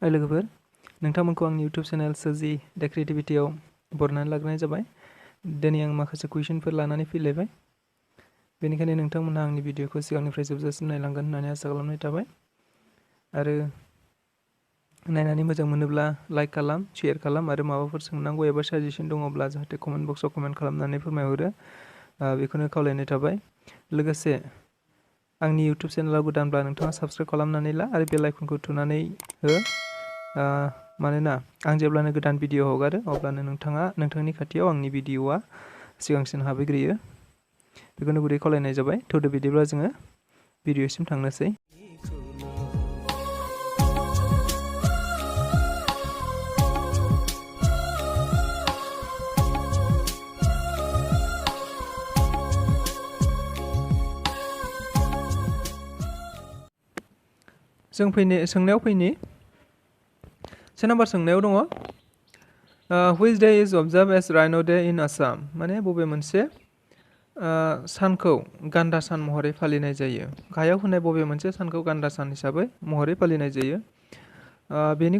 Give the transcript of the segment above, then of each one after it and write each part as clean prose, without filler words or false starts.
लोगोफोर नोंथांमोनखौ आंनि YouTube channel सोरजि दा क्रिएटिभिटियाव बरनायनानै लाग्रोनाय जाबाय। दिनै आं माखासे कुइसनफोर लानानै फैलायबाय। बेनिखायनो नोंथांमोनहा आंनि भिडिअखौ सिगांनिफ्राय जोबजासिम नायलांगोन होननानै आसा खालामनाय थाबाय। आरो नायनानै मोजां मोनोब्ला लाइक खालाम, शेयार खालाम आरो माबाफोर सोंनांगौ एबा साजेसन दङब्ला जाहाथे कमेन्ट बक्सआव कमेन्ट खालामनानै फोरमायहरो। बेखौनो खावलायनाय थाबाय। लोगोसे आंनि YouTube चेनेलाव गोदानब्ला नोंथाङा साबस्क्राइब खालामनानै ला आरो बेल आइकनखौ थुनानै हो। मानोना आं जेब्लानो गोदान भिडिअ हगारो अब्लानो नोंथांनि खाथियाव आंनि भिडिअआ सिगांसिन हाबहैग्रोयो। बेखौनो गुरै खावलायनाय जाबाय। थौदो बिदिब्ला जोङो भिडिअसिम थांनोसै। जों सोंनायाव फैनि। से नाम्बार सोंनायाव दङ which day is observed as Rhino Day in Assam? माने बबे मोनसे सानखौ गान्दा सान महरै फालिनाय जायो। गाहायाव होनाय बबे मोनसे सानखौ गान्दा सान हिसाबै महरै फालिनाय जायो। बेनि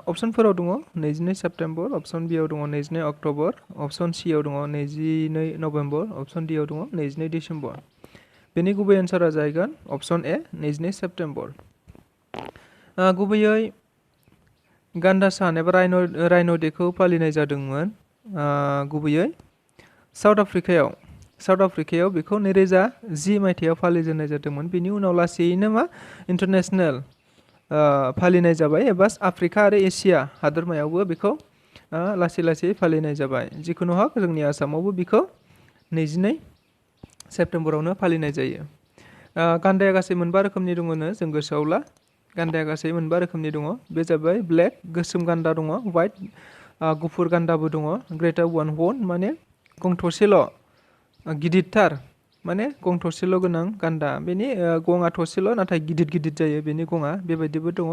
अपसनफोराव दङ 22 सेप्टेम्बर, अपसन बि आव दङ 22 अक्ट'बर, अपसन सि आव दङ 22 नभेम्बर, अपसन डि आव दङ 22 डिसेम्बर। बेनि गुबै एन्सारा जाहैगोन अपसन ए 22 सेप्टेम्बर। गुबैयै गान्दा सान एबा राइन' डेखौ फालिनाय जादोंमोन गुबैयै साउथ आफ्रिकायाव बेखौ 2010 मायथाइयाव फालिजेननाय जादोंमोन। बेनि उनाव लासैयैनो इन्टारनेसनेल फालिनाय जाबाय एबा आफ्रिका आरो एसिया हादोरमायावबो बेखौ लासै लासै फालिनाय जाबाय। जिखुनु हक जोंनि आसामावबो बेखौ 22 सेप्तेम्बरावनो फालिनाय जायो। गान्दाया गासै मोनबा रोखोमनि दङनो जों गोसोआव ला। गान्दाया गासै मोनबा रोखोमनि दङ। बे जाबाय ब्लेक, गोसोम गान्दा दङ, व्हाइट, गुफुर गान्दाबो दङ, ग्रेटार वान हर्न माने गं थसेल' गिदिरथार माने गं थसेल' गोनां गान्दा। बेनि गङा थसेल' नाथाय गिदिर गिदिर जायो बेनि गङा, बेबायदिबो दङ।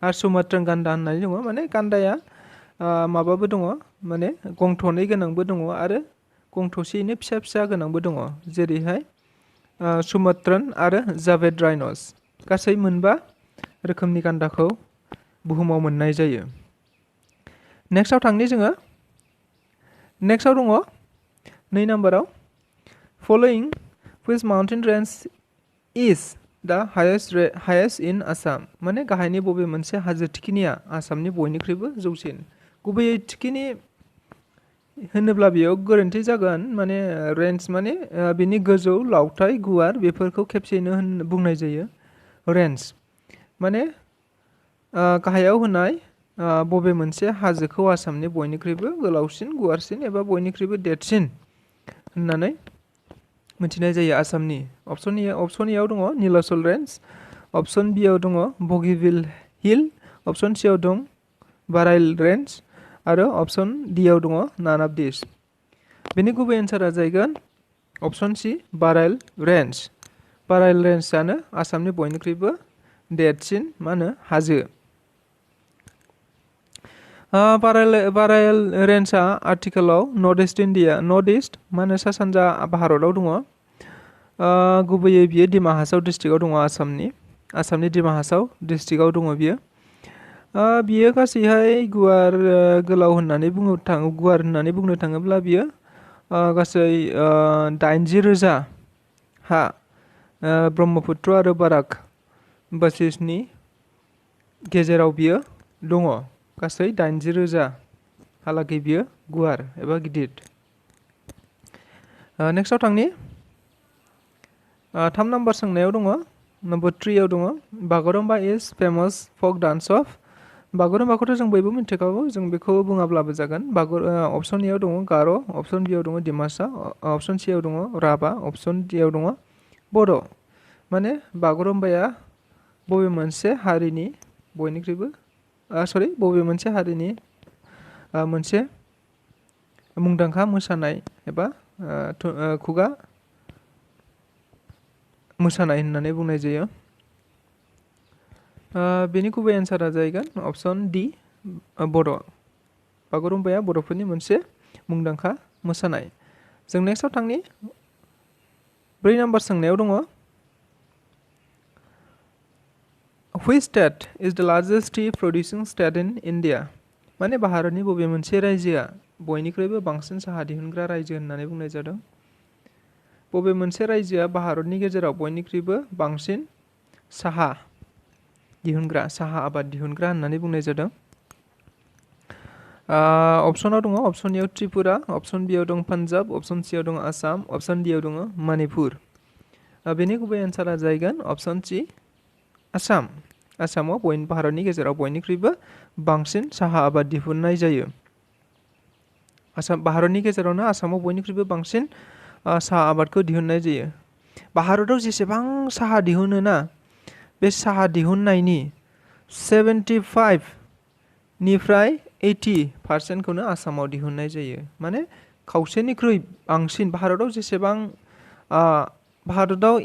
आरो सुमात्रान गान्दा होननानै दङ, माने गान्दाया माबाबो दङ, माने गं थनै गोनांबो दङ आरो गं थसेयैनो फिसा फिसा गोनांबो दङ। जेरैहाय सुमात्रान आरो जाभेद राइनस। गासै मोनबा रोखोमनि गान्दाखौ बुहुमाव मोननाय जायो। नेक्स्टआव थांनि जोङो। नेक्स्टआव दङ 2 नाम्बाराव following which mountain range is the highest in Assam? माने गाहायनि बबे मोनसे हाजो थिखिनिया आसामनि बयनिख्रुइबो जौसिन। गुबैयै थिखिनि होनोब्ला बेयाव गोरोन्थि जागोन। माने रेन्ज माने बिनि गोजौ, लावथाइ, गुवार बेफोरखौ खेबसेयैनो बुंनाय जायो। रेन्ज माने गाहायाव होनाय बबे मोनसे हाजोखौ आसामनि बयनिख्रुइबो गोलावसिन, गुवारसिन एबा बयनिख्रुइबो देरसिन होननानै मिथिनाय जायो आसामनि। अपसन एआव दङ नीलाचल रेन्ज, अपसन बि आव दङ बगिबिल हिल, अपसन सि आव दं बाराइल रेन्ज आरो अपसन डि आव दङ नानाब दिस। बेनि गुबै एन्सारा जाहैगोन अपसन सि बाराइल रेन्ज। बाराइल रेन्जआनो आसामनि बयनिख्रुइबो देरसिन हाजो। बाराइल रेन्जआ आथिखालाव नर्थ इस्ट सा सानजा भारताव दङ। गुबैयै बियो डिमा हासाव डिस्ट्रिक्टआव दङ। आसामनि डिमा हासाव डिस्ट्रिक्टआव दङ बियो। बियो गासैहाय गोलाव होननानै बुंनो थाङोब्ला बियो गासै 80,000 हा ब्रह्मपुत्र आरो बाराक बासिसनि गेजेराव बियो दङ। गासै 80,000 हालागै बियो गुवार एबा गिदिर। नेक्स्टआव थांनि। 3 नाम्बार सोंनायाव दङ नम्बर 3 आव दङ बागुरुम्बा इज फेमास फक डान्स अफ। बागुरुम्बाखौथ' जों बयबो मिथिखागौ, जों बेखौ बुङाब्लाबो जागोन। अपसन ए आव दङ गार', अपसन बि आव दङ डिमासा, अपसन सि आव दङ राभा, अपसन डि आव दङ बर'। माने बागुरुम्बाया बबे मोनसे हारिनि मोनसे मुंदांखा मोसानाय एबा खुगा मोसानाय होननानै बुंनाय जायो। बेनि गुबै एन्सारा जाहैगोन अपसन डि बर'। बागुरुम्बाया बर'फोरनि मोनसे मुंदांखा मोसानाय। जों नेक्स्टआव थांनि। 4 नाम्बार सोंनायाव दङ Which state is the largest tea producing state in India? माने भारतनि बबे मोनसे रायजोआ बयनिख्रुइबो बांसिन साहा दिहुनग्रा रायजो होननानै बुंनाय जादों? बबे मोनसे रायजोआ भारतनि गेजेराव बयनिख्रुइबो बांसिन साहा दिहुनग्रा साहा आबाद दिहुनग्रा होननानै बुंनाय जादों? अपसनाव दङ अपसन एआव त्रिपुरा, अपसन बिआव दं पान्जाब, अपसन सिआव दं आसाम, अपसन डिआव दङ मणिपुर। बेनि गुबै एन्सारा जागोन अपसन सि आसाम। आसामाव भारतनि गेजेराव बयनिख्रुइबो बांसिन साहा आबाद दिहुननाय जायो। भारतनि गेजेरावनो आसामाव बयनिख्रुइबो बांसिन साहा आबादखौ दिहुननाय जायो। भारताव जेसेबां साहा दिहुनो ना बे साहा दिहुननायनि 75 निफ्राय 80% खौनो आसामाव दिहुननाय जायो। माने खावसेनिख्रुइ बांसिन भारताव जेसेबां भारताव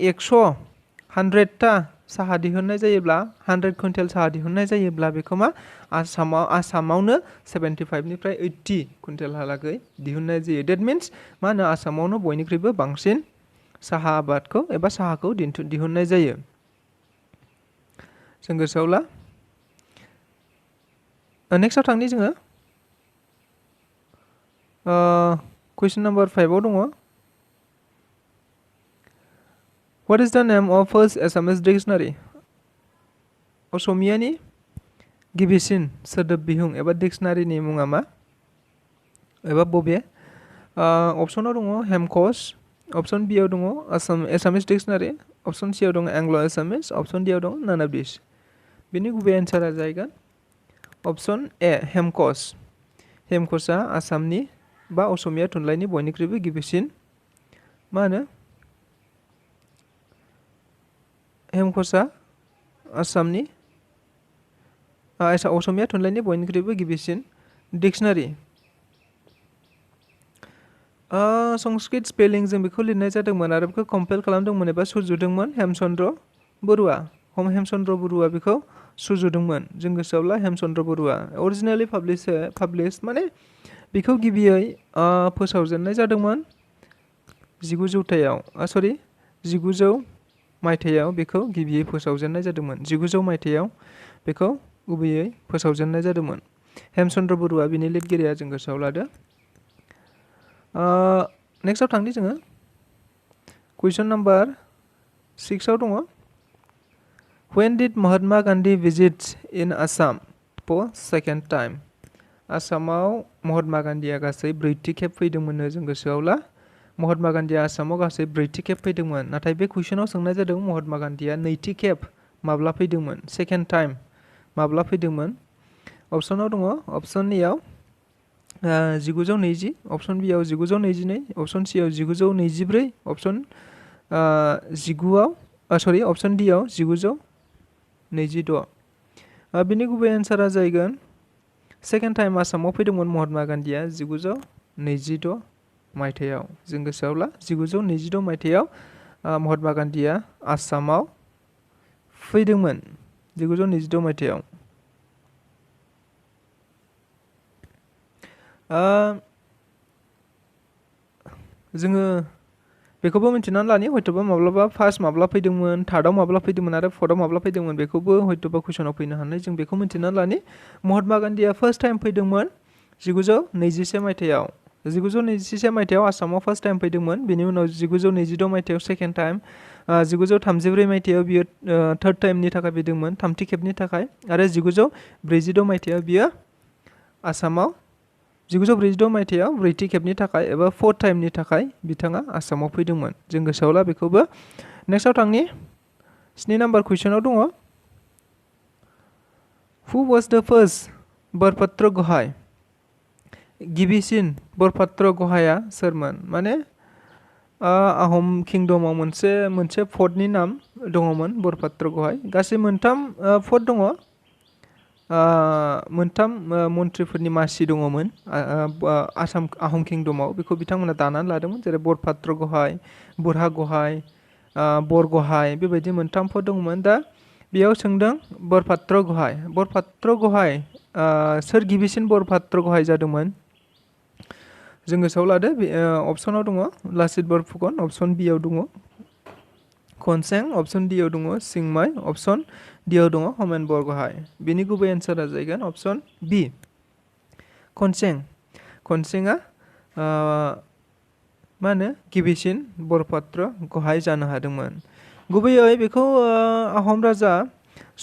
100ता साहा दिहुननाय जायोब्ला 100 कुइन्टेल साहा दिहुननाय जायोब्ला बेखौ मा आसामावनो 75 निफ्राय 80 कुइन्टेलहालागै दिहुननाय जायो। डेट मिन्स मा होनो आसामावनो बयनिख्रुइबो बांसिन साहा आबादखौ एबा साहाखौ दिहुननाय जायो। जों गोसोआव ला। नेक्स्टआव थांनि जोङो कुइसन नाम्बार 5 आव दङ। What is the name of first Assamese dictionary? असमियानि गिबिसिन सोदोब बिहुं एबा डिक्सनारिनि मुङा मा एबा बबे? अपसनाव दङ हेमक'श, अपसन बिआव दङ एसामिस डिक्सनारि, अपसन सिआव दङ एंग्ल' एसामिस, अपसन डिआव दङ नान अफ दिस। बेनि गुबै एन्सारा जागोन अपसन ए हेमक'श। हेमक'शआ आसामनि बा असमिया थुनलाइनि बयनिख्रुइबो गिबिसिन मा होनो हेमक'शआ आसामनि असमिया थुनलाइनि बयनिख्रुइबो गिबिसिन डिक्सनारि। संस्कृत स्पेलिं जों बेखौ लिरनाय जादोंमोन आरो बेखौ कम्पाइल खालामदोंमोन एबा सुजुदोंमोन हेमचन्द्र बरुवा। हेमचन्द्र बरुवा बेखौ सुजुदोंमोन। जों गोसोआव ला हेमचन्द्र बरुवा। अरिजिनेलि पाब्लिश माने बेखौ गिबियै फोसावजेननाय जादोंमोन 1900 मायथाइयाव बेखौ गिबियै फोसावजेननाय जादोंमोन। 1900 मायथाइयाव बेखौ गुबैयै फोसावजेननाय जादोंमोन। हेमचन्द्र बरुवा बिनि लिरगिरिया जों गोसोआव लादो। नेक्स्टआव थांनि जोङो कुइसन नाम्बार 6 आव दङ। When did Mahatma Gandhi visit in Assam for second time? आसामाव महात्मा गान्धीया गासै 4थि खेब फैदोंमोननो। जों गोसोआव ला। महात्मा गान्धीया आसामाव गासै 4थि खेब फैदोंमोन। नाथाय बे कुइसनाव सोंनाय जादों महात्मा गान्धीया 2थि खेब माब्ला फैदोंमोन? सेकेन्ड टाइम माब्ला फैदोंमोन? अपसनाव दङ अपसन एआव 1920, अपसन बिआव 1922, अपसन सिआव 1924, अपसन अपसन डिआव 1926। बिनि गुबै एन्सारा जागोन सेकेन्ड टाइम आसामाव फैदोंमोन महात्मा गान्धीया 1926 मायथाइयाव। जों गोसोआव ला 1926 मायथाइयाव महात्मा गान्धीया आसामाव फैदोंमोन 1926 मायथाइयाव। जोङो बेखौबो मिन्थिनानै लानि हयथ'बा माब्लाबा फार्स्ट माब्ला फैदोंमोन, थार्डआव माब्ला फैदोंमोन आरो फर्थआव माब्ला फैदोंमोन बेखौबो हयथ'बा कुइसनाव फैनो हानाय। जों बेखौ मिन्थिनानै लानि महात्मा गान्धीया फार्स्ट टाइम फैदोंमोन 1921 मायथाइयाव। 1921 मायथाइयाव आसामाव फार्स्ट टाइम फैदोंमोन। बेनि उनाव 1926 मायथाइयाव सेकेन्ड टाइम, 1934 मायथाइयाव बियो थार्ड टाइमनि थाखाय फैदोंमोन, थामथि खेबनि थाखाय, आरो 1946 मायथाइयाव बियो आसामाव 1946 मायथाइयाव 4थि खेबनि थाखाय एबा फोर्थ टाइमनि थाखाय बिथाङा आसामाव फैदोंमोन। जों गोसोआव ला बेखौबो। नेक्स्टआव थांनि 7 नाम्बार कुइसनाव दङ। हु वाज द फार्स्ट बरपात्र गहाय? गिबिसिन बरपात्र गहाया सोरमोन? माने आहम किंडमाव मोनसे फर्टनि नाम दङमोन बरपात्र गहाय। गासै मोनथाम फर्ट दङ। मोनथाम मन्थ्रिफोरनि मासि दङमोन आसाम आहम किंडमाव। बेखौ बिथांमोना दानानै लादोंमोन। जेरै बरपात्र गहाय, बुरहा गहाय, बर गहाय, बेबायदि मोनथाम फर्ट दंमोन। दा बेयाव सोंदों बरपात्र गहाय। बरपात्र गहाय सोर गिबिसिन बरपात्र गहाय जादोंमोन? जों गोसोआव लादो। अपसनाव दङ लासित बरफुकन, अपसन बिआव दङ खनसें अप्सन डि आव दङ सिंमाइ अप्सन डि आव दङ हमेनबर गाहाय बेनि गुबै एन्सारा जाहैगोन अप्सन बि खनसेंआ मा होनो गिबिसिन बरपात्र गाहाय जानो हादोंमोन गुबैयै बेखौ आहम राजा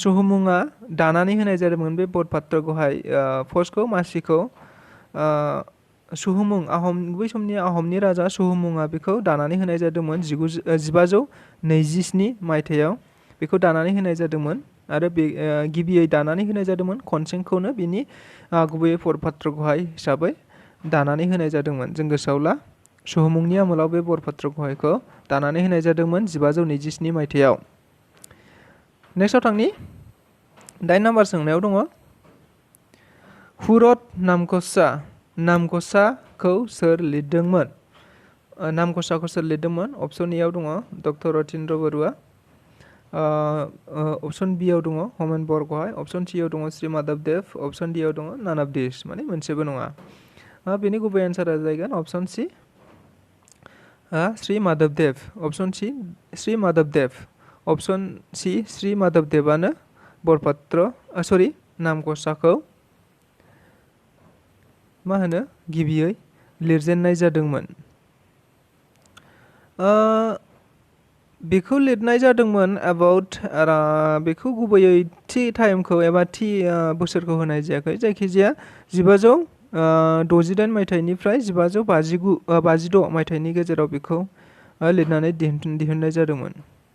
सुहुमुंआ दानानै होनाय जादोंमोन बे बरपात्र गाहाय पस्टखौ मासिखौ सुहुमुं बै समनि आहमनि राजा सुहुमुंआ बेखौ दानानै होनाय जादोंमोन 1527 मायथाइयाव बेखौ दानानै होनाय जादोंमोन आरो बे गिबियै दानानै होनाय जादोंमोन खनसेंखौनो बिनि गुबै बरपात्र गाहाय हिसाबै दानानै होनाय जादोंमोन जों गोसोआव ला सुहुमुंनि आमोलाव बे बरपात्र गाहायखौ दानानै होनाय जादोंमोन 1527 मायथाइयाव नेक्स्टआव थांनि 8 नाम्बार सोंनायाव दङ हुरत नामघोषाखौ सोर लिरदोंमोन नामघोषाखौ सोर लिरदोंमोन अप्सन ए आव दङ डक्टर रतीन्द्र बरुवा अप्सन बि आव दङ हमेन बरगहाय अप्सन सि आव दङ श्री माधवदेव अप्सन डि आव दङ नान अफ दिस माने मोनसेबो नङा बेनि गुबै एन्सारा जाहैगोन अप्सन सि श्री माधवदेव अप्सन सि श्री माधवदेव अप्सन सि श्री माधवदेवानो बरपात्र नामघोषाखौ मा होनो गिबियै लिरजेननाय जादोंमोन बेखौ लिरनाय जादोंमोन एबाउट बेखौ गुबैयै थि टाइमखौ एबा थि बोसोरखौ होनाय जायाखै जायखिजाया 1568 मायथाइनिफ्राय 1556 मायथाइनि गेजेराव बेखौ लिरनानै दिहुननाय जादोंमोन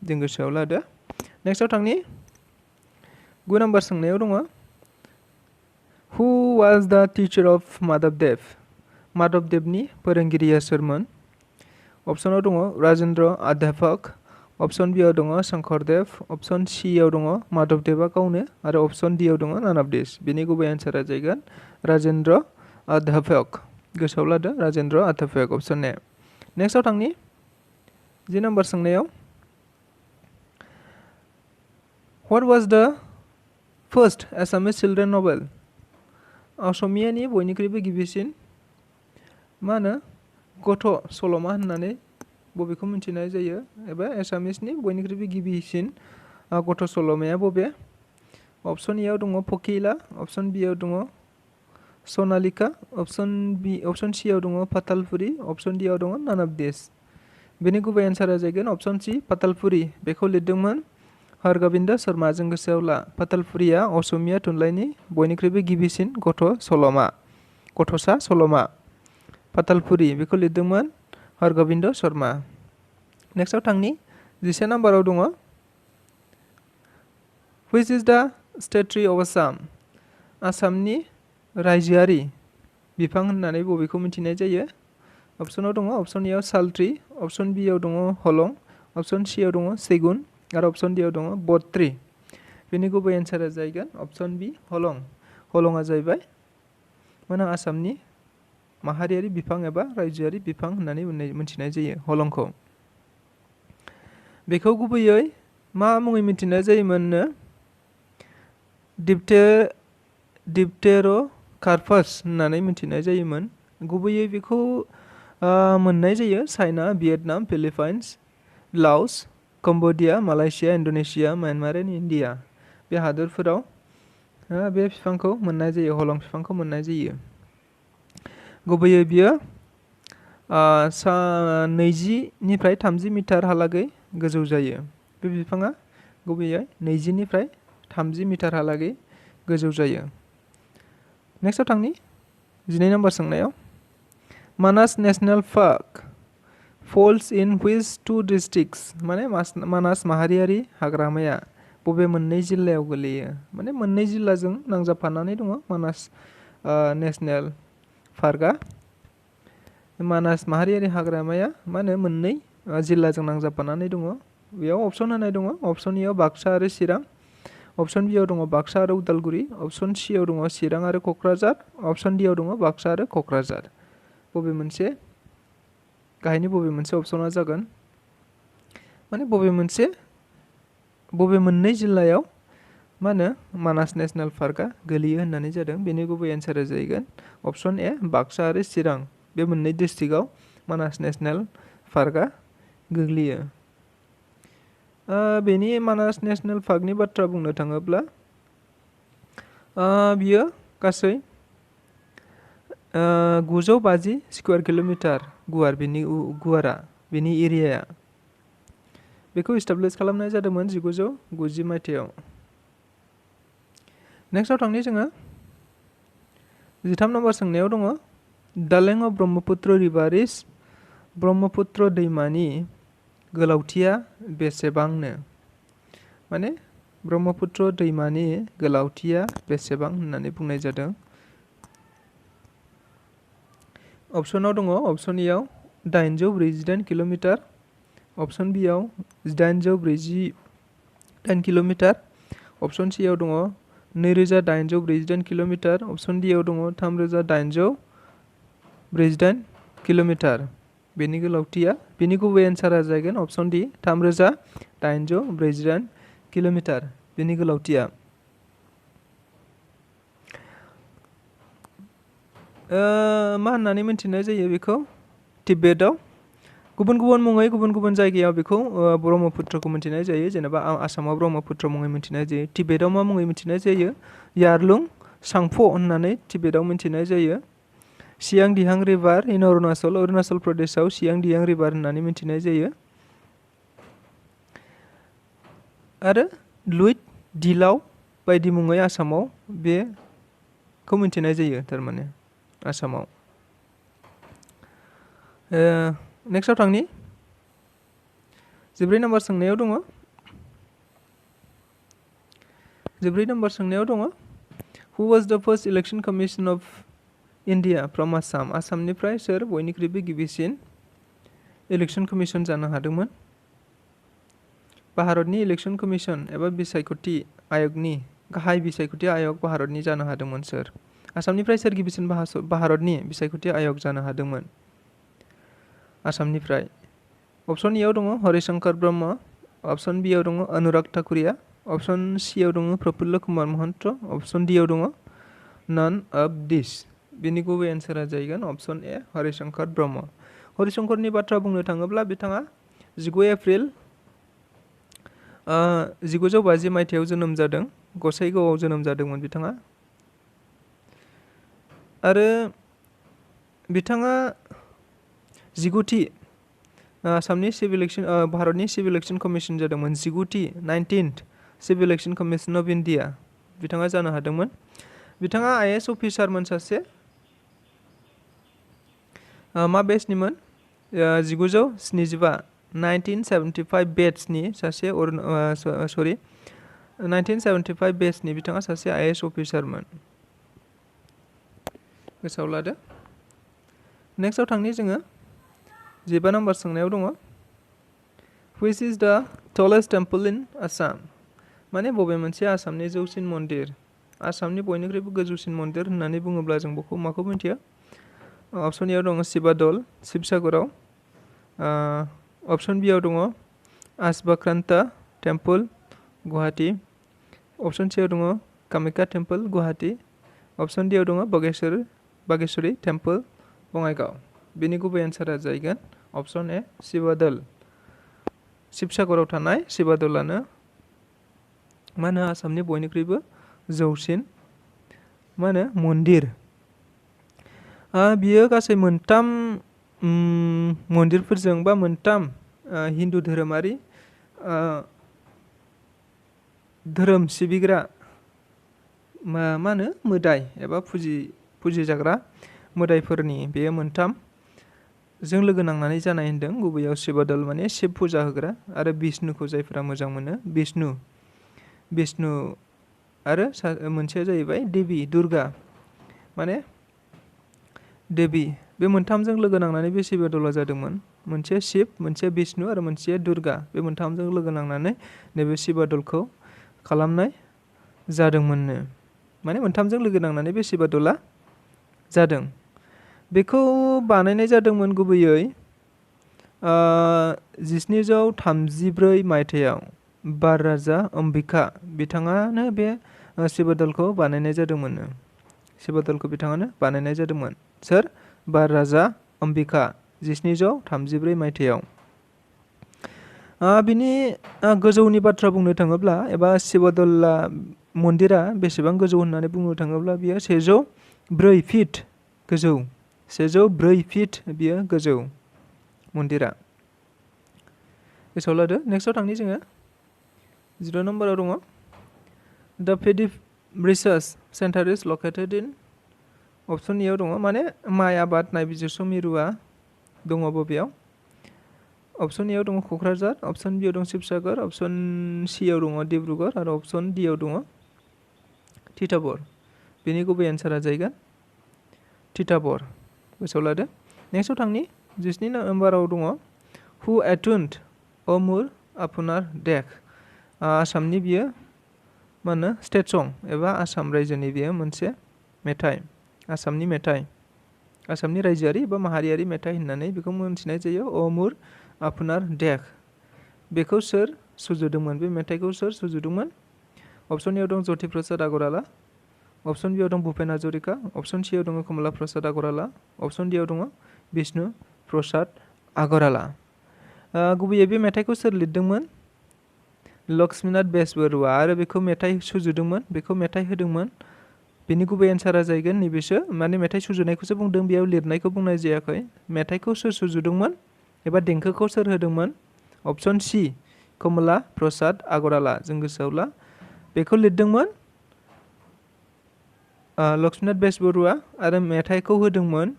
जों गोसोआव लादो नेक्स्टआव थांनि 9 नाम्बार सोंनायाव दङ हु वाज द टिचार अफ माधवदेवनि फोरोंगिरिया सोरमोन अप्सनाव दङ राजेन्द्र अध्यापक अप्सन बि आव दङ शंकरदेव अप्सन सि आव दङ माधवदेवा गावनो आरो अप्सन डि आव दङ नान अफ दिस बेनि गुबै एन्सारा जाहैगोन राजेन्द्र अध्यापक गोसोआव लादो राजेन्द्र अध्यापक अप्सन ए नेक्स्टआव थांनि 10 नाम्बार सोंनायाव व्हाट वाज द फर्स्ट एसामिस चिल्ड्रेन नभेल असमियानि बयनिख्रुइबो गिबिसिन मा होनो गथ' सल'मा होननानै बबेखौ मिथिनाय जायो एबा एसामिसनि बयनिख्रुइबो गिबिसिन गथ' सल'माया बबे अप्सन ए आव दङ फकिला अप्सन बि आव दङ सनालिका अप्सन सि आव दङ फातालपुरि अप्सन डि आव दङ नान अफ दिस बेनि गुबै एन्सारा जाहैगोन अप्सन सि फातालपुरि बेखौ लिरदोंमोन हरगोबिन्द शर्मा जों गोसोआव ला फातालपुरिया असमिया थुनलाइनि बयनिख्रुइबो गिबिसिन गथ'सा सल'मा फातालपुरि बेखौ लिरदोंमोन हरगोबिन्द शर्मा नेक्स्टआव थांनि 11 नाम्बाराव दङ व्हिच इज द स्टेट ट्री अफ आसाम आसामनि रायजोआरि बिफां होननानै बबेखौ मिथिनाय जायो अप्सनाव दङ अप्सन ए आव साल ट्री अप्सन बि आव दङ हलं अप्सन सि आव दङ सेगुन आरो अप्सन डि आव दङ बट ट्री बेनि गुबै एन्सारा जाहैगोन अप्सन बि हलंआ जाहैबाय माने आसामनि माहारियारि बिफां एबा रायजोआरि बिफां होननानै मिथिनाय जायो हलंखौ बेखौ गुबैयै मा मुङै मिथिनाय जायोमोननो डिप्टेरोकार्पास होननानै मिथिनाय जायोमोन गुबैयै बेखौ मोननाय जायो China Vietnam Philippines Laos Cambodia Malaysia Indonesia Myanmar and India बे हादोरफोराव बे बिफांखौ मोननाय जायो हलं बिफांखौ मोननाय जायो गुबैयै बियो 20निफ्राय 30 मिटारहालागै गोजौ जायो बे बिफाङा गुबैयै 20निफ्राय 30 मिटारहालागै गोजौ जायो नेक्स्टआव थांनि 12 नाम्बार सोंनायाव Manas national park falls in which two districts माने मानास माहारियारि हाग्रामाया बबे मोननै जिल्लायाव गोलैयो माने मोननै जिल्लाजों नांजाबफानानै दङ मानास नेशनेल पार्कआ मानास माहारियारि हाग्रामाया मा होनो मोननै जिल्लाजों नांजाबफानानै दङ बेयाव अप्सन होनाय दङ अप्सन ए आव बाक्सा आरो चिरां अप्सन बि आव दङ बाक्सा आरो उदालगुरि अप्सन सि आव दङ चिरां आरो क'क्राझार अप्सन डि आव दङ बाक्सा आरो क'क्राझार बबे मोनसे गाहायनि बबे मोनसे अप्सना जागोन माने बबे मोननै जिल्लायाव मा होनो मानास नेशनेल पार्कआ गोलैयो होननानै जादों बेनि गुबै एन्सारा जाहैगोन अप्सन ए बाक्सा आरो चिरां बे मोननै डिस्ट्रिक्टआव मानास नेशनेल पार्कआ गोग्लैयो बेनि मानास नेशनेल पार्कनि बाथ्रा बुंनो थाङोब्ला बियो गासै 950 स्क्वायर किल'मिटार गुवार, बेनि गुवारा, बेनि एरियाया। बेखौ इस्टाब्लिश खालामनाय जादोंमोन 1990 मायथाइयाव। नेक्स्टआव थांनि जोङो 13 नम्बर सोंनायाव दङ द लेंथ अफ ब्रह्मपुत्र रिभार इज, ब्रह्मपुत्र दैमानि गोलावथिया बेसेबांनो? माने ब्रह्मपुत्र दैमानि गोलावथिया बेसेबां होननानै बुंनाय जादों। अप्सनाव दङ अप्सन एआव 848 किल'मिटार, अप्सन बिआव 848 किल'मिटार, अप्सन सिआव दङ 2848 किल'मिटार, अप्सन डिआव दङ 3848 किल'मिटार। बेनि गोलावथिया, बेनि गुबै एन्सारा जागोन अप्सन डि 3848 किल'मिटार बेनि गोलावथिया। मा होननानै मिथिनाय जायो बेखौ? तिब्बेताव गुबुन गुबुन मुङै गुबुन गुबुन जायगायाव बेखौ ब्रह्मपुत्रखौ मिथिनाय जायो। जेनेबा आसामाव ब्रह्मपुत्र मुङै मिथिनाय जायो। तिब्बेताव मा मुङै मिथिनाय जायो? यारलुं सांफो होननानै तिब्बेताव मिथिनाय जायो। सियां दिहां रिभार इन अरुणाचल प्रदेशआव सियां दिहां रिभार होननानै मिथिनाय जायो। आरो लुइट दिलाव बायदि मुङै आसामाव बेखौ मिथिनाय जायो थारमाने आसामाव। नेक्स्टआव थांनि 14 नम्बर सोंनायाव दङ 14 नम्बर सोंनायाव दङ हु वाज द first election commission of India from Assam? आसामनिफ्राय सोर बयनिख्रुइबो गिबिसिन इलेक्शन कमिशन जानो हादोंमोन? भारतनि इलेक्शन कमिशन एबा बिसायख'थि आय'गनि गाहाय बिसायख'थि आय'ग भारतनि जानो हादोंमोन सोर? आसामनिफ्राय सोर गिबिसिन भारतनि बिसायख'थि आय'ग जानो हादोंमोन? आसामनिफ्राय अप्सन एआव दङ हरिशंकर ब्रह्म, अप्सन बिआव दङ अनुराग ठाकुरिया, अप्सन सिआव दङ प्रफुल्ल कुमार महन्त, अप्सन डिआव दङ नान अफ दिस। बेनि गुबै एन्सारा जाहैगोन अप्सन ए हरिशंकर ब्रह्म। हरिशंकरनि बाथ्रा बुंनो थाङोब्ला बिथाङा 19 एप्रिल 1950 मायथाइयाव जोनोम जादों। गसाइगावआव जोनोम जादोंमोन बिथाङा। आरो बिथाङा 19थि आसामनि सिभिल इलेक्शन भारतनि सिभिल इलेक्शन कमिशन जादोंमोन। 19th civil election commission of India बिथाङा जानो हादोंमोन। बिथाङा आइएएस अफिसारमोन सासे। मा बेचनिमोन? 1975 बेचनि सासे 1975 बेचनि बिथाङा सासे आइएएस अफिसारमोन। गोसोआव लादो। नेक्स्टआव थांनि जोङो 15 नम्बर सोंनायाव दङ which is the tallest temple in Assam? माने बबे मोनसे आसामनि जौसिन मन्दिर? आसामनि बयनिख्रुइबो गोजौसिन मन्दिर होननानै बुङोब्ला जों माखौ मिथियो? अप्सन एआव दङ शिबादल शिबसागराव, अप्सन बिआव दङ आसबाक्रान्ता टेम्पल गुवाहाटी, अप्सन सिआव दङ कामाख्या टेम्पल गुवाहाटी, अप्सन डिआव दङ बागेश्वरी टेम्पल बङाइगाव। बेनि गुबै एन्सारा जाहैगोन अप्सन ए शिबादल। शिबसागराव थानाय शिबादलानो मा होनो आसामनि बयनिख्रुइबो जौसिन मा होनो मन्दिर। बियो गासै मोनथाम मन्दिरफोरजों बा मोनथाम हिन्दु धोरोमारि धोरोम सिबिग्रा मा होनो मोदाय एबा फुजिजाग्रा मोदायफोरनि बेयो मोनथाम जों लोगो नांनानै जानाय होन्दों। गुबैयाव शिबादल माने शिब फुजा होग्रा, आरो बिष्णुखौ जायफोरा मोजां मोनो बिष्णु आरो मोनसेया जाहैबाय देबि दुर्गा माने देबि। बे मोनथामजों लोगो नांनानै बे शिबादला जादोंमोन। मोनसे शिब, मोनसे बिष्णु आरो मोनसे दुर्गा। बे मोनथामजों लोगो नांनानै नैबे शिबादलखौ खालामनाय जादोंमोननो। माने मोनथामजों लोगो नांनानै बे शिबादला जादों। बेखौ बानायनाय जादोंमोन गुबैयै 1734 मायथाइयाव बार राजा अम्बिका बिथाङानो बे शिबादलखौ बानायनाय जादोंमोन। शिबादलखौ बिथाङानो बानायनाय जादोंमोन। सोर? बार राजा अम्बिका 1734 मायथाइयाव। बिनि गोजौनि बाथ्रा बुंनो थाङोब्ला एबा शिवदौला मन्दिरा बेसेबां गोजौ होननानै बुंनो थाङोब्ला बियो 104 फिट गोजौ। 104 फिट बियो गोजौ मन्दिरा। गोसोआव लादो। नेक्स्टआव थांनि जोङो 0 नम्बराव दङ द पेडि रिसार्च सेन्टार इज लकेटेड इन अप्सन एआव दङ माने माइ आबाद नायबिजिरसं मिरुआ दङ बबेयाव? अप्सन एआव दङ क'क्राझार, अप्सन बिआव दङ शिबसागर, अप्सन सिआव दङ डिब्रुगड़ आरो अप्सन डिआव दङ तिताबर। बेनि गुबै एन्सारा जाहैगोन तिताबर। गोसोआव लादो। नेक्स्टआव थांनि 19 नम्बराव दङ हु एटुन्ड अ मुर आपुनार देक। आसामनि बियो मा होनो स्टेट सं एबा आसाम रायजोनि बियो मोनसे मेथाइ। आसामनि मेथाइ, आसामनि रायजोआरि एबा माहारियारि मेथाइ होननानै बेखौ मोनथिनाय जायो अ मुर आपुनार देक। बेखौ सोर सुजुदोंमोन? बे मेथाइखौ सोर सुजुदोंमोन? अप्सन एआव दं ज्योति प्रसाद आगरवाला, अप्सन बिआव दं भुपेन हाजरिका, अप्सन सिआव दङ कमला प्रसाद आगरवाला, अप्सन डिआव दङ विष्णु प्रसाद आगरवाला। गुबैयै बे मेथाइखौ सोर लिरदोंमोन? लक्ष्मीनाथ बेजबरुवा आरो बेखौ मेथाइ सुजुदोंमोन, बेखौ मेथाइ होदोंमोन। बेनि गुबै एन्सारा जाहैगोन नैबेसो, माने मेथाइ सुजुनायखौसो बुंदों, बेयाव लिरनायखौ बुंनाय जायाखै। मेथाइखौ सोर सुजुदोंमोन एबा देंखोखौ सोर होदोंमोन? अप्सन सि कमला प्रसाद आगरवाला। जों गोसोआव ला। बेखौ लिरदोंमोन लक्ष्मीनाथ बेजबरुवा आरो मेथाइखौ होदोंमोन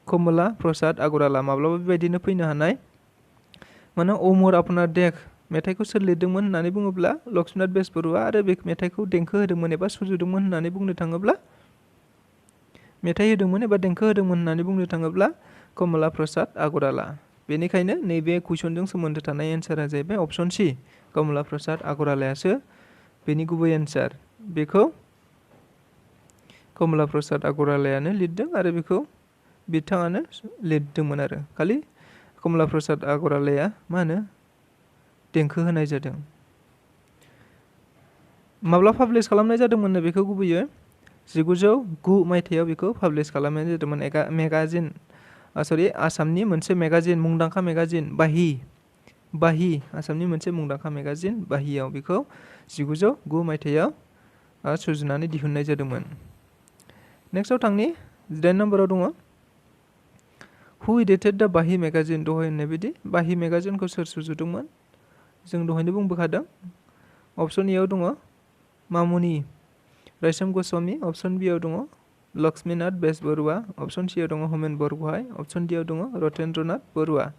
कमला प्रसाद आगरवाला। माब्लाबा बेबायदिनो फैनो हानाय। माने अमर आपनार देक मेथाइखौ सोर लिरदोंमोन होननानै बुङोब्ला लक्ष्मीनाथ बेजबरुवा आरो बे मेथाइखौ देंखो होदोंमोन एबा सुजुदोंमोन होननानै बुंनो थाङोब्ला मेथाइ होदोंमोन एबा देंखो होदोंमोन होननानै बुंनो थाङोब्ला कमला प्रसाद आगरवाला। बेनिखायनो नैबे कुइसनजों सोमोन्दो थानाय एन्सारा जाहैबाय अप्सन सि कमला प्रसाद आगरवालायासो बेनि गुबै एन्सार। बेखौ कमला प्रसाद आगरवालायानो लिरदों आरो बेखौ बिथाङानो लिरदोंमोन आरो खालि कमला प्रसाद आगरवालाया मा होनो देंखो होनाय जादों। माब्ला पाब्लिश खालामनाय जादोंमोननो बेखौ गुबैयै 1909 मायथाइयाव बेखौ पाब्लिश खालामनाय जादोंमोन। मेगाजिन आसामनि मोनसे मेगाजिन, मुंदांखा मेगाजिन बाहि आसामनि मोनसे मुंदांखा मेगाजिन बाहियाव बेखौ 1909 मायथाइयाव सुजुनानै दिहुननाय जादोंमोन। नेक्स्टआव थांनि 18 नम्बराव दङ हु इडिटेड द बाहि मेगाजिन। दहाय होननाय बायदि बाहि मेगाजिनखौ सोर सुजुदोंमोन? जों दहायनो बुंबोखादों। अप्सन एआव दङ मामुनि रायसोम गस्वामी, अप्सन बिआव दङ लक्ष्मीनाथ बेजबरुवा, अप्सन सिआव दङ होमेन बरग'हाइ, अप्सन डिआव दङ रतेन्द्रनाथ बरुवा।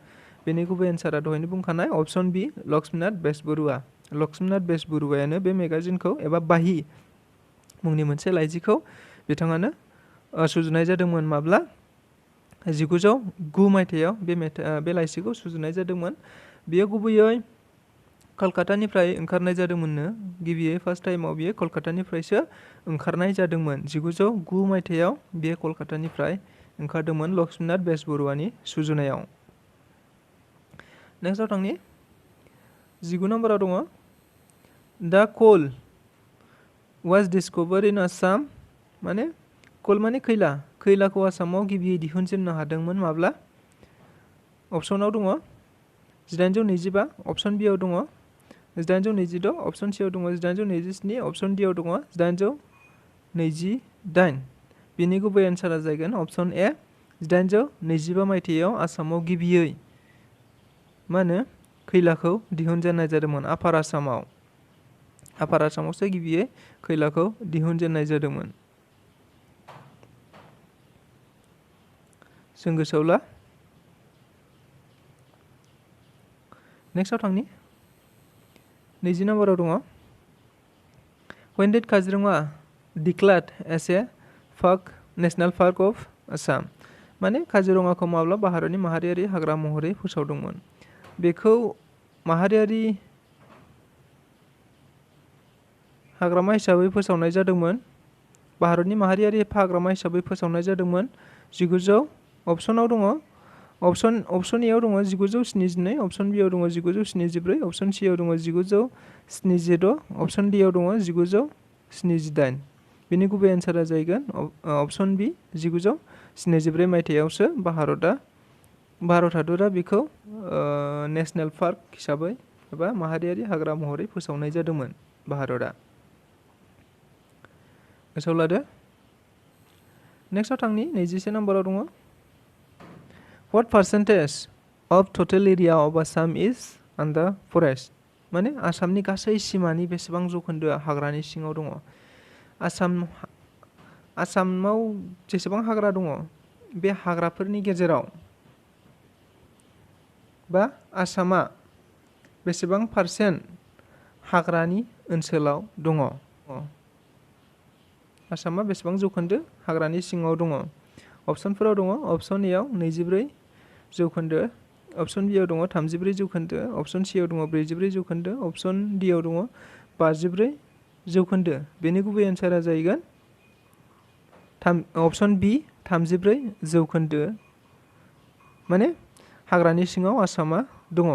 बेनि गुबै एन्सारा दहायनो बुंखानाय अप्सन बि लक्ष्मीनाथ बेजबरुवा। लक्ष्मीनाथ बेजबरुवायानो बे मेगाजिनखौ एबा बाहि मुंनि मोनसे लाइजिखौ बिथाङानो सुजुनाय जादोंमोन। माब्ला? 1909 मायथाइयाव बे लाइसिखौ सुजुनाय जादोंमोन। बेयो गुबैयै कलकातानिफ्राय ओंखारनाय जादोंमोननो। गिबियै फार्स्ट टाइमाव बियो कलकातानिफ्रायसो ओंखारनाय जादोंमोन। 1909 मायथाइयाव बियो कलकातानिफ्राय ओंखारदोंमोन लक्ष्मीनाथ बेजबरुवानि सुजुनायाव। नेक्स्टआव थांनि 19 नम्बराव दङ द कल वाज डिस्कभार्ड इन आसाम। माने कल माने खैला, खैलाखौ आसामाव गिबियै दिहुनजेननो हादोंमोन माब्ला? अप्सनाव दङ 1825, अप्सन बिआव दङ 1826, अप्सन सिआव दङ 1827, अप्सन डिआव दङ 1828। बेनि गुबै एन्सारा जागोन अप्सन ए 1825 मायथाइयाव आसामाव गिबियै मा होनो खैलाखौ दिहुनजेननाय जादोंमोन। आपार आसामावसो गिबियै खैलाखौ दिहुनजेननाय जादोंमोन। जों गोसोआव ला। नेक्स्टआव थांनि 20 नम्बराव दङ when did Kaziranga declared as a national park of Assam. माने काजिरङाखौ माब्ला भारतनि माहारियारि हाग्रा महरै फोसावदोंमोन? बेखौ माहारियारि हाग्रामा हिसाबै फोसावनाय जादोंमोन। भारतनि माहारियारि हाग्रामा हिसाबै फोसावनाय जादोंमोन 1900। अप्सनाव दङ अप्सन एआव दङ 1972, अप्सन बिआव दङ 1974, अप्सन सिआव दङ 1976, अप्सन डिआव दङ 1978। बेनि गुबै एन्सारा जाहैगोन अप्सन बि 1974 मायथाइयावसो भारतआ भारत हादरा बेखौ नेशनेल पार्क हिसाबै एबा माहारियारि हाग्रा महरै फोसावनाय जादोंमोन भारतआ। गोसोआव लादो। नेक्स्टआव थांनि 21 नम्बराव दङ What percentage of total area of Assam is under forest? माने आसामनि गासै सिमानि बेसेबां जौखोन्दोआ हाग्रानि सिङाव दङ? आसामाव जेसेबां हाग्रा दङ बे हाग्राफोरनि गेजेराव बा आसामा बेसेबां पारसेन्ट हाग्रानि ओनसोलाव दङ? आसामा बेसेबां जौखोन्दो हाग्रानि सिङाव दङ? अप्सनफोराव दङ अप्सन ए आव 24 जौखोन्दो, अप्सन बि आव दङ 33 जौखोन्दो, अप्सन सि आव दङ 44 जौखोन्दो, अप्सन डि आव दङ 54 जौखोन्दो। बेनि गुबै एन्सारा जाहैगोन अप्सन बि 34 जौखोन्दो। माने हाग्रानि सिङाव आसामा दङ।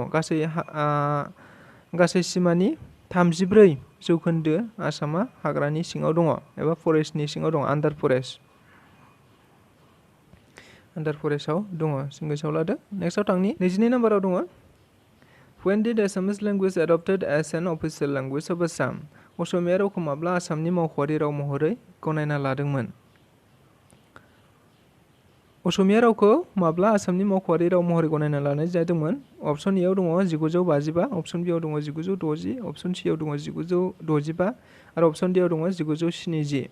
गासै सिमानि 34 जौखोन्दो आसामा हाग्रानि सिङाव दङ एबा फरेस्टनि सिङाव दङ, आन्डार फरेस्टआव दङ। जों गोसोआव लादो। नेक्स्टआव थांनि 22 नम्बराव दङ When did Assamese language adopted as an official language of Assam? Asamiya रावखौ माब्ला आसामनि मावख'आरि राव महरै गनायना लादोंमोन? असमिया रावखौ माब्ला आसामनि मावख'आरि राव महरै गनायना लानाय जादोंमोन? अप्सन ए आव दङ 1955, अप्सन बि आव दङ 1960, अप्सन सि आव दङ 1965 आरो अप्सन डि आव दङ 1970।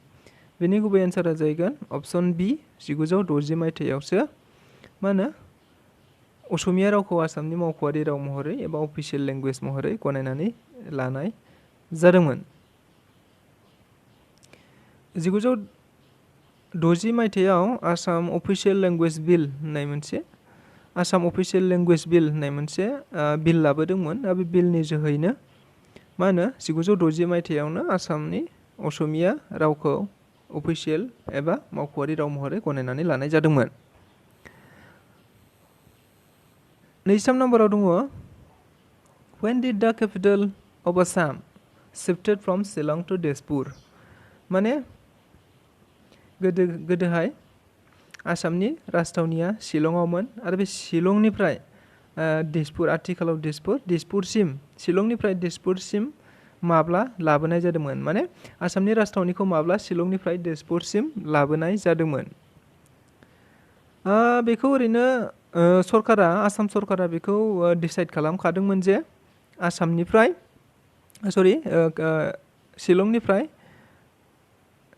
बेनि गुबै एन्सारा जाहैगोन अप्सन बि 1960 मायथाइयावसो असमिया रावखौ आसामनि मावख'आरि राव महरै एबा अफिसियेल लेंगुवेज महरै गनायनानै लानाय जादोंमोन। 1960 मायथाइयाव आसाम अफिसियेल लेंगुवेज बिल होननाय मोनसे बिल लाबोदोंमोन। दा बे बिलनि जोहैनो 1960 मायथाइयावनो आसामनि असमिया रावखौ अफिसियेल एबा मावख'आरि राव महरै गनायनानै लानाय जादोंमोन। 23 नम्बराव दङ When did the capital of Assam shifted from Shillong to Dispur? माने गोदोहाय आसामनि राजथावनिया शिलंआवमोन आरो बे शिलंनिफ्राय दिसपुर, आथिखालाव दिसपुरसिम, शिलंनिफ्राय दिसपुरसिम माब्ला लाबोनाय जादोंमोन? माने आसामनि राजथावनिखौ माब्ला शिलंनिफ्राय दिसपुरसिम लाबोनाय जादोंमोन? बेखौ ओरैनो आसाम सरकारा बेखौ डिसाइड खालामखादोंमोन जे शिलंनिफ्राय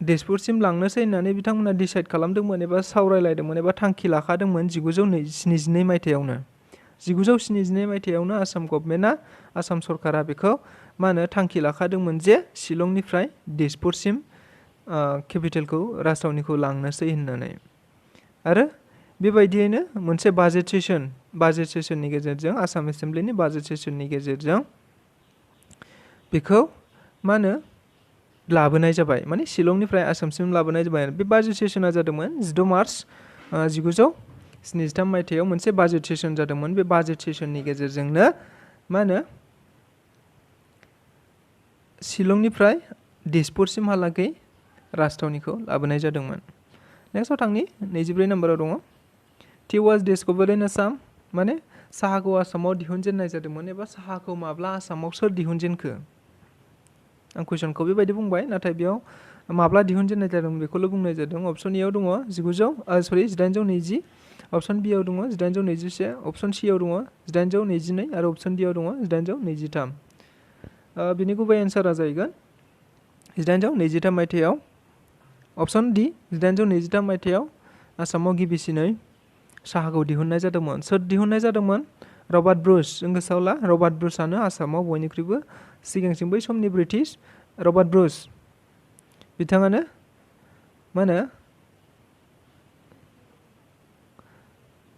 दिसपुरसिम लांनोसै होननानै बिथांमोना डिसाइड खालामदोंमोन एबा सावरायलायदोंमोन एबा थांखि लाखादोंमोन 1972 मायथाइयावनो। 1972 मायथाइयावनो आसाम सरकारा बेखौ थांखि लाखादोंमोन जे शिलंनिफ्राय दिसपुरसिम केपिटेलखौ, राजथावनिखौ लांनोसै होननानै। आरो बेबायदियैनो मोनसे बाजेट सेसननि गेजेरजों, आसाम एसेम्ब्लिनि बाजेट सेसननि गेजेरजों बेखौ लाबोनाय जाबाय। माने शिलंनिफ्राय आसामसिम लाबोनाय जाबाय। बे बाजेट सेसना जादोंमोन 16 मार्च 1973 मायथाइयाव मोनसे बाजेट सेसन जादोंमोन। बे बाजेट सेसननि गेजेरजोंनो शिलंनिफ्राय दिसपुरसिमहालागै राजथावनिखौ लाबोनाय जादोंमोन। नेक्स्टआव थांनि 24 नम्बराव दङ Tea was discovered in Assam? माने साहाखौ आसामाव दिहुनजेननाय जादोंमोन एबा साहाखौ माब्ला आसामाव सोर दिहुनजेनखो? आं कुइसनखौ बेबायदि बुंबाय, नाथाय बेयाव माब्ला दिहुनजेननाय जादों बेखौल' बुंनाय जादों। अप्सन ए आव दङ 1820, अप्सन बि आव दङ 1821, अप्सन सि आव दङ 1822 आरो अप्सन डि आव दङ 1823। बिनि गुबै एन्सारा जाहैगोन 1823 मायथाइयाव। अप्सन डि 1823 मायथाइयाव आसामाव गिबिसिनै साहाखौ दिहुननाय जादोंमोन। सोर दिहुननाय जादोंमोन? Robert Bruce. जों गोसोआव ला, रबार्ट ब्रुसआनो आसामाव बयनिख्रुइबो सिगांसिन, बै समनि ब्रिटिश रबार्ट ब्रुस बिथाङानो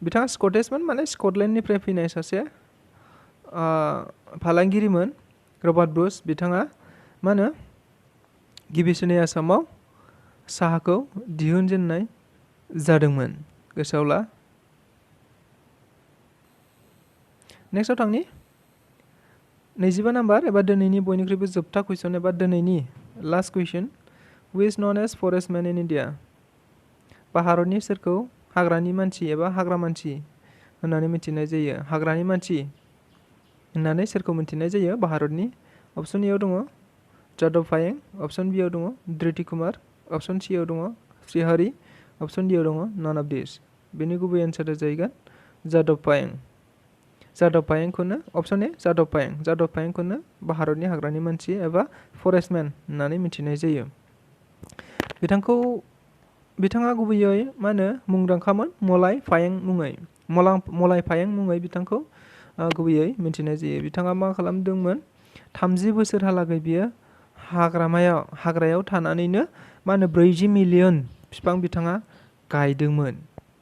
बिथाङा स्कटिसमोन, माने स्कटलेण्डनिफ्राय फैनाय सासे फालांगिरिमोन रबार्ट ब्रुस। बिथाङा गिबिसिनै आसामाव साहाखौ दिहुनजेननाय जादोंमोन। गोसोआव ला। नेक्स्टआव थांनि 25 नाम्बार एबा दिनैनि बयनिख्रुइबो जोबथा कुइसन एबा दिनैनि last question who is known as forest man in India? भारतनि सोरखौ हाग्रानि मानसि एबा हाग्रा मानसि होननानै मिथिनाय जायो। हाग्रानि मानसि होननानै सोरखौ मिथिनाय जायो? भारतनि अप्शन ए आव दङ जादव पायें, अप्शन बी आव दङ धृति कुमार, अप्शन सी आव दङ श्रीहरि, अप्शन डी आव दङ नन अफ दिस। बेनि गुबै एन्सारा जाहैगोन जादव पायें। जादव पायेंखौनो अप्शन ए जादव पायेंखौनो भारतनि हाग्रानि मानसि एबा फरेस्टमेन होननानै मिथिनाय जायो। बिथाङा गुबैयै मा होनो मुंदांखामोन मलाय पायें मुङै बिथांखौ गुबैयै मिथिनाय जायो। बिथाङा मा खालामदोंमोन? 30 बोसोरहालागै बियो हाग्रायाव थानानैनो मा होनो 40 मिलियन बिफां बिथाङा गायदोंमोन।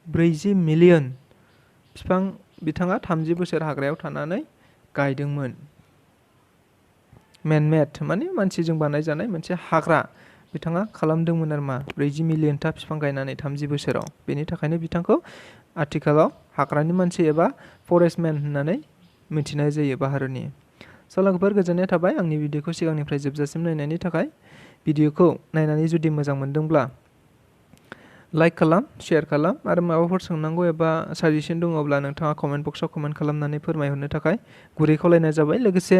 40 मिलियन बिफां बिथाङा 30 बोसोर हाग्रायाव थानानै गायदोंमोन। मेड माने मानसिजों बानायजानाय मोनसे हाग्रा बिथाङा खालामदोंमोन आरो मा 40 मिलियनथा बिफां गायनानै 30 बोसोराव। बेनि थाखायनो बिथांखौ आथिखालाव हाग्रानि मानसि एबा फरेस्टमेन होननानै मिथिनाय जायो भारतनि। लोगोफोर गोजोननाय थाबाय आंनि भिडिअखौ सिगांनिफ्राय जोबजासिम नायनायनि थाखाय। भिडिअखौ नायनानै जुदि मोजां मोनदोंब्ला लाइक खालाम, शेयार खालाम आरो माबाफोर सोंनांगौ एबा साजेसन दङब्ला नोंथाङा कमेन्ट बक्सआव कमेन्ट खालामनानै फोरमायहरनो थाखाय गुरै खावलायनाय जाबाय। लोगोसे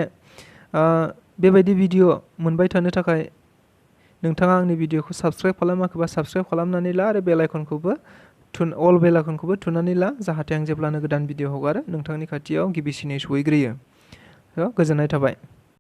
बेबायदि भिडिअ मोनबाय थानो थाखाय नोंथाङा आंनि भिडिअखौ साबस्क्राइब खालामाखैबा साबस्क्राइब खालामनानै ला आरो बेल आइकनखौबो थुनानै ला, जाहाथे आं जेब्लानो गोदान भिडिअ हगारो नोंथांनि खाथियाव गिबिसिनै सहैग्रोयो। गोजोननाय थाबाय।